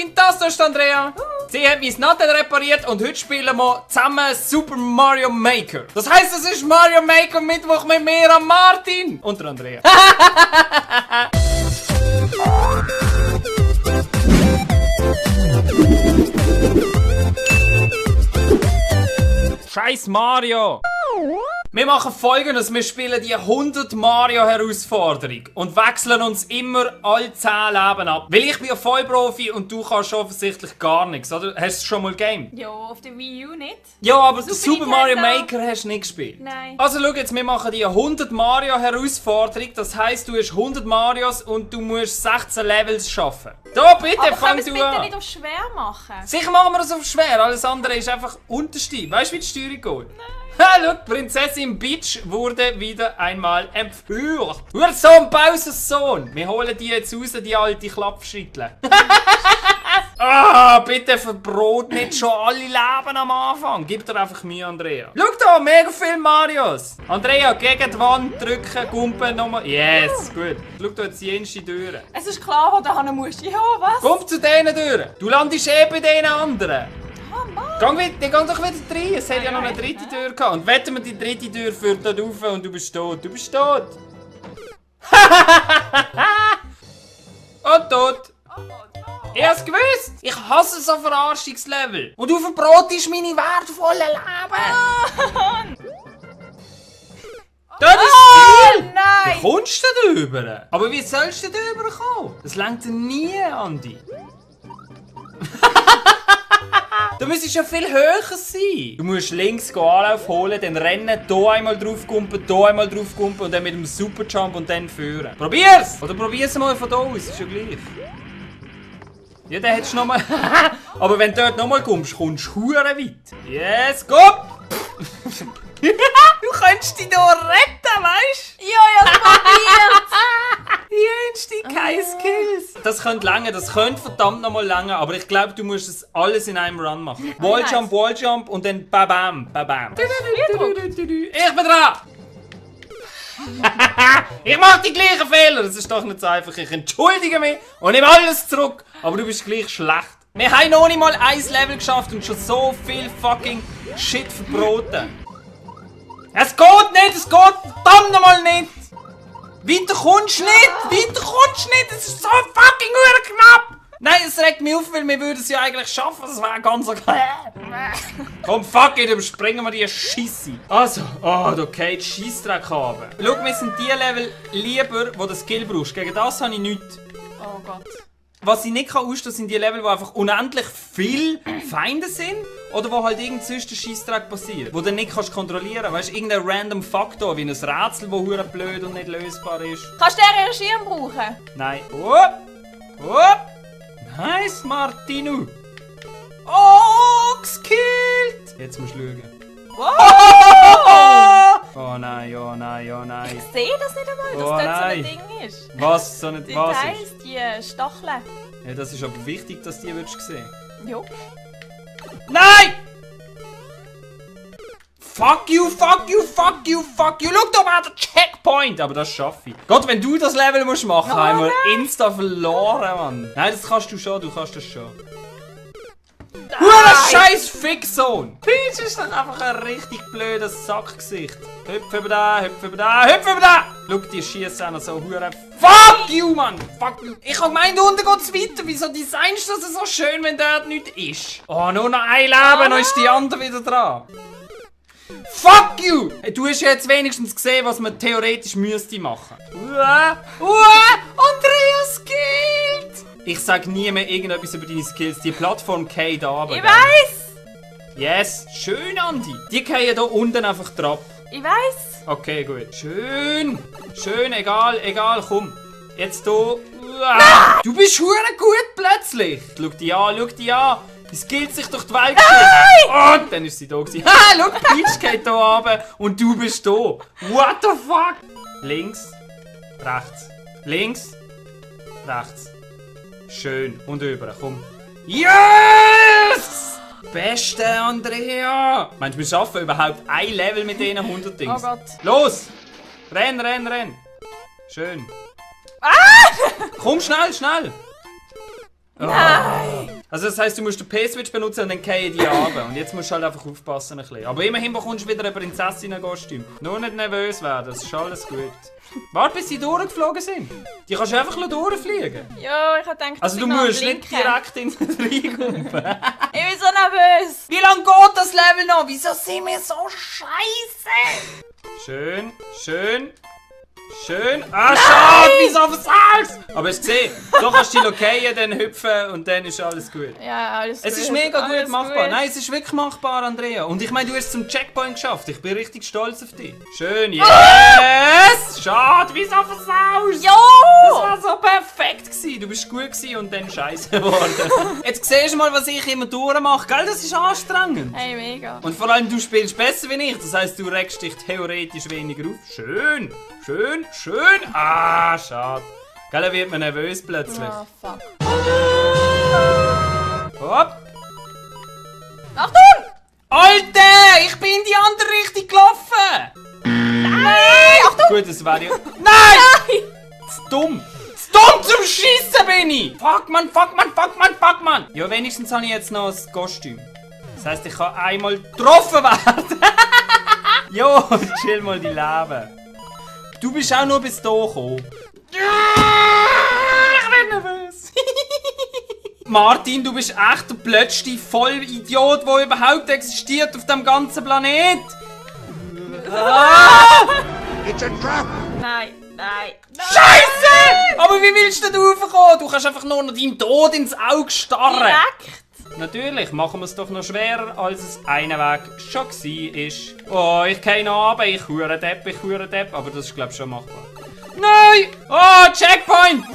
Martin, das ist Andrea. Sie hat mein Nattel repariert und heute spielen wir zusammen Super Mario Maker. Das heisst, es ist Mario Maker Mittwoch mit mir, Martin. Und der Andrea. Scheiß Mario! Wir machen Folgendes, wir spielen die 100 Mario Herausforderung und wechseln uns immer alle 10 Leben ab. Weil ich bin ja Vollprofi und du kannst offensichtlich gar nichts, oder? Hast du schon mal Game? Ja, auf der Wii U nicht. Ja, aber Super Mario Maker hast du nicht gespielt. Nein. Also schau jetzt, wir machen die 100 Mario Herausforderung, das heisst, du hast 100 Marios und du musst 16 Levels schaffen. Da, bitte, Aber fang können du wir es bitte an. nicht auf schwer machen? Sicher machen wir das auf schwer, alles andere ist einfach unterste. Weißt du, wie die Steuerung geht? Ha, schau, Prinzessin Peach wurde wieder einmal entführt. Ursohn, Bowsers Sohn. Wir holen die jetzt raus, die alte Klappschrittle. Ah, bitte verbrot nicht schon alle Leben am Anfang. Gib dir einfach Mühe, Andrea. Schau da, mega viel Marios. Andrea, gegen die Wand drücken, Gumpen nochmal. Yes, gut. Schau da jetzt die jenste Türe. Es ist klar, wo du hin musst. Ja, was? Komm zu diesen Türen. Du landest bei den anderen. Oh Mann. Geh doch wieder rein. Es hat ja noch eine dritte Tür gehabt. Und wetten wir, die dritte Tür führt dort rauf und du bist tot. Du bist tot. Und tot. Ich hab's gewusst! Ich hasse so Verarschungslevel! Und du verbrotest meine wertvollen Leben! Das ist das Ziel! Nein! Wie kommst du da rüber? Aber wie sollst du da rüber kommen? Das lenkt dir nie, Andi. Du müsstest ja viel höher sein. Du musst links Anlauf holen, dann rennen, hier einmal drauf kumpen, hier einmal drauf kumpen und dann mit dem Superjump und dann führen. Probier's! Oder probier's mal von hier aus, ist ja gleich. Ja, dann hättest du nochmal. Aber wenn du dort nochmal kommst, kommst du hure weit. Yes, go! Du könntest dich hier retten, weißt du? Ja, ich hab's probiert! Jenste, keine Skills. Das könnte lange, das könnte verdammt nochmal lange, aber ich glaube, du musst das alles in einem Run machen. Walljump, Walljump und dann babam, babam. Ich bin dran! Ich mache die gleichen Fehler, das ist doch nicht so einfach. Ich entschuldige mich und nehme alles zurück, aber du bist gleich schlecht. Wir haben noch nicht mal ein Level geschafft und schon so viel fucking Shit verbroten. Es geht nicht, es geht verdammt nochmal nicht! Weiter kommst du nicht! Weiter kommst du nicht! Es ist so fucking knapp! Nein, es regt mich auf, weil wir würden es ja eigentlich schaffen. Das wäre ganz okay. Komm, fuck it, überspringen wir die Scheisse. Also, da geht Scheissdreck haben. Schau, wir sind die Level lieber, wo du Skill brauchst. Gegen das habe ich nichts. Oh Gott. Was ich nicht ausstehen kann, sind die Level, wo einfach unendlich viele Feinde sind. Oder wo halt irgend sonst ein Scheissdreck passiert. Wo du nicht kannst kontrollieren. Weißt du, irgendein random Faktor, wie ein Rätsel, das hure blöd und nicht lösbar ist. Kannst du den Schirm brauchen? Nein. Nice, Martinu. Oh, gekillt. Jetzt musst du schauen. Wow! Oh nein, oh nein, oh nein. Ich sehe das nicht einmal, dass Oh dort so nein. ein Ding ist. Was? So nicht Die was Details, ist? die Stacheln. Ja, das ist aber wichtig, dass die würdest sehen. Jo. Nein! Fuck you, fuck you, fuck you, fuck you. Schau, da war der Checkpoint. Aber das schaffe ich. Gott, wenn du das Level musst machen, haben wir insta verloren, Mann. Nein, das kannst du schon, du kannst das schon. Hure scheiß Fixzone! Peach ist doch einfach ein richtig blödes Sackgesicht. Hüpf über da, hüpf über da, hüpf über da! Schau, die schießen auch noch so hure. Fuck you, Mann! Fuck you! Ich hab gemeint, unten geht's weiter. Wieso designst du das so schön, wenn dort nichts ist? Oh, nur noch ein Leben, dann ist die andere wieder dran. Fuck you! Hey, du hast ja jetzt wenigstens gesehen, was man theoretisch müsste machen. Andreas gilt! Ich sag nie mehr irgendetwas über deine Skills. Die Plattform geht da runter. Ich weiss! Yes, schön, Andi. Die gehen hier unten einfach drauf. Ich weiss! Okay, gut. Schön. Schön, egal, komm. Jetzt hier. Du bist hure gut plötzlich. Schau die an, schau die an. Es gilt sich durch die Welt geschickt. Und dann ist sie da gewesen. Ha, schau, Peach geht hier runter und du bist da. What the fuck? Links, rechts. Links, rechts. Schön. Und über, komm. Yes! Beste, Andrea! Meinst du, wir schaffen überhaupt ein Level mit diesen 100 Dings? Oh Gott. Los! Renn, renn, renn! Schön. Komm, schnell, schnell! Nein! Also das heisst, du musst den P-Switch benutzen und dann fallen die runter. Und jetzt musst du halt einfach aufpassen ein bisschen. Aber immerhin bekommst du wieder ein Prinzessinnen-Kostüm. Nur nicht nervös werden, das ist alles gut. Warte, bis sie durchgeflogen sind. Die kannst du einfach durchfliegen. Ja, ich hab gedacht, Also du musst nicht direkt in den reinkommen. Ich bin so nervös. Wie lange geht das Level noch? Wieso sind wir so scheiße? Schön, schön, schön. Ah, schade, wieso versaust? Aber hast du gesehen, du kannst die Lokeien, dann hüpfen und dann ist alles gut. Ja, alles gut. Es ist mega gut alles machbar. Gut. Nein, es ist wirklich machbar, Andrea. Und ich meine, du hast es zum Checkpoint geschafft. Ich bin richtig stolz auf dich. Schön, yes! Schade, wieso versaust? Jo! Das war so perfekt gewesen. Du bist gut gewesen und dann scheiße geworden. Jetzt siehst du mal, was ich immer durchmache, gell? Das ist anstrengend. Hey, mega. Und vor allem, du spielst besser wie ich. Das heisst, du regst dich theoretisch weniger auf. Schön, schön, schön. Ah, schade. Gell, dann wird man nervös plötzlich. Oh, fuck. Hopp. Achtung! Alter, ich bin in die andere Richtung gelaufen. Nein! Achtung! Gut, das wäre ja... Nein! Zu dumm. Zu dumm zum Schiessen bin ich. Fuck, man, fuck, man, fuck, man, fuck, man. Ja, wenigstens habe ich jetzt noch ein Kostüm. Das heisst, ich kann einmal getroffen werden. Jo, chill mal die Leben. Du bist auch nur bis hier gekommen. Ich bin nervös. Martin, du bist echt der blödste Vollidiot, der überhaupt existiert auf dem ganzen Planet. It's a trap! Nein, nein, nein! Scheiße! Aber wie willst du da raufkommen? Du kannst einfach nur noch deinem Tod ins Auge starren. Direkt! Natürlich, machen wir es doch noch schwerer, als es einen Weg schon war. Oh, ich gehe noch runter, ich hure Depp, aber das ist glaube ich schon machbar. Nein! Oh, Checkpoint!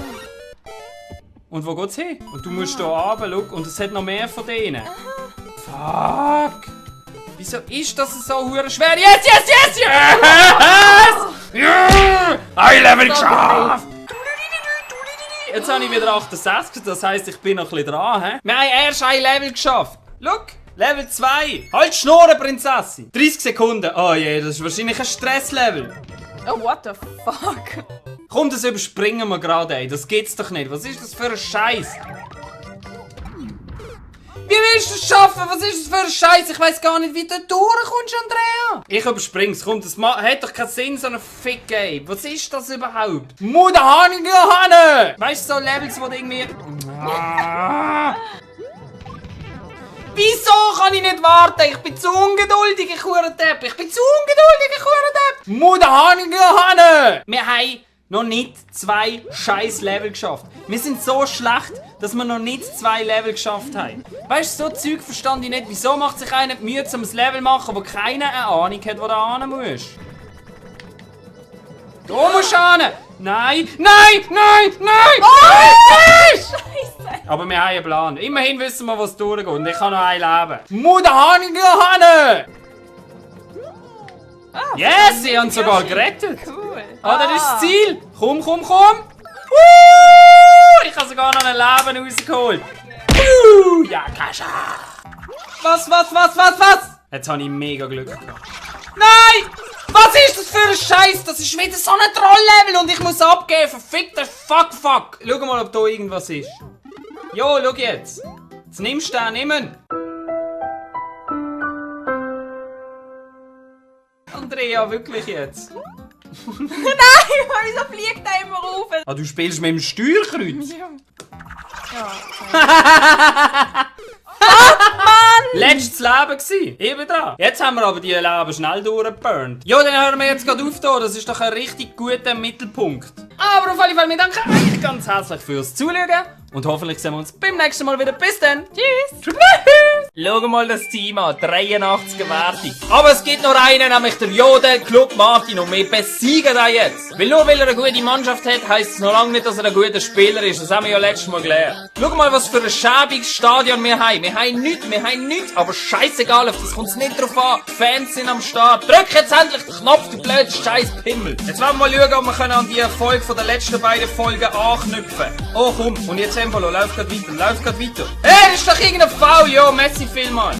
Und wo geht's hin? Und du musst hier runter, schau, und es hat noch mehr von denen. Fuck! Wieso ist das so hure schwer? Yes, yes, yes, yes! Yeah! Ein Level geschafft! Jetzt habe ich wieder 68, das heisst, ich bin noch ein bisschen dran. He? Wir haben erst ein Level geschafft. Schau, Level 2. Halt die Schnurren, Prinzessin. 30 Sekunden. Oh je, das ist wahrscheinlich ein Stresslevel. Oh, what the fuck? Komm, das überspringen wir gerade, ey. Das geht's doch nicht. Was ist das für ein Scheiß? Wie willst du es schaffen? Was ist das für ein Scheiß? Ich weiss gar nicht, wie du durchkommst, Andrea. Ich überspring's. Komm, das hat doch keinen Sinn, so eine Fick, ey. Was ist das überhaupt? Mutter Hanne! Weißt du, so Levels, wo du irgendwie... Wieso kann ich nicht warten? Ich bin zu ungeduldig, ich Hurendepp. Ich bin zu ungeduldig, ich Hurendepp. Mutter Hanne! Wir haben noch nicht 2 scheiß Level geschafft. Wir sind so schlecht, dass wir noch nicht 2 Level geschafft haben. Weißt du, so Zeug verstand ich nicht. Wieso macht sich einer die Mühe, um ein Level zu machen, wo keiner eine Ahnung hat, wo du hin musst? Da musst du hin! Nein! Nein! Nein! Nein! Nein! Scheiße! Aber wir haben einen Plan. Immerhin wissen wir, was durchgeht. Und ich kann noch ein Leben. Mutter Hanne! Yes, sie haben sogar gerettet. Cool. Ah, das ist das Ziel. Komm, komm, komm. Ich habe sogar noch ein Leben rausgeholt. Ja, Kascha. Was? Jetzt habe ich mega Glück gehabt. Nein! Was ist das für ein Scheiß? Das ist wieder so ein Trolllevel und ich muss abgeben. Verfickter Fuck. Schau mal, ob da irgendwas ist. Jo, schau jetzt. Jetzt nimmst du den, nimm. Andrea, wirklich jetzt? Nein, wieso fliegt der immer rauf? Ah, du spielst mit dem Steuerkreuz? Ja. Letztes Leben gsi. Eben da. Jetzt haben wir aber die Leben schnell durchgeburnt. Ja, dann hören wir jetzt gerade auf hier. Das ist doch ein richtig guter Mittelpunkt. Aber auf jeden Fall, wir danken euch ganz herzlich fürs Zuschauen. Und hoffentlich sehen wir uns beim nächsten Mal wieder. Bis dann. Tschüss. Tschüss. Schau mal das Team an. 83er Wertung. Aber es gibt noch einen, nämlich der Jode Club Martin. Und wir besiegen ihn jetzt. Weil nur weil er eine gute Mannschaft hat, heisst es noch lange nicht, dass er ein guter Spieler ist. Das haben wir ja letztes Mal gelernt. Schau mal, was für ein schäbiges Stadion wir haben. Wir haben nichts. Aber scheißegal, auf das kommt es nicht drauf an. Die Fans sind am Start. Drück jetzt endlich den Knopf, du blöder scheiß Pimmel. Jetzt wollen wir mal schauen, ob wir an die Erfolg von den letzten beiden Folgen anknüpfen. Oh komm, und jetzt Embolo, lauf grad weiter. Hey, ist doch irgendein Foul, ja, Messi vielmal.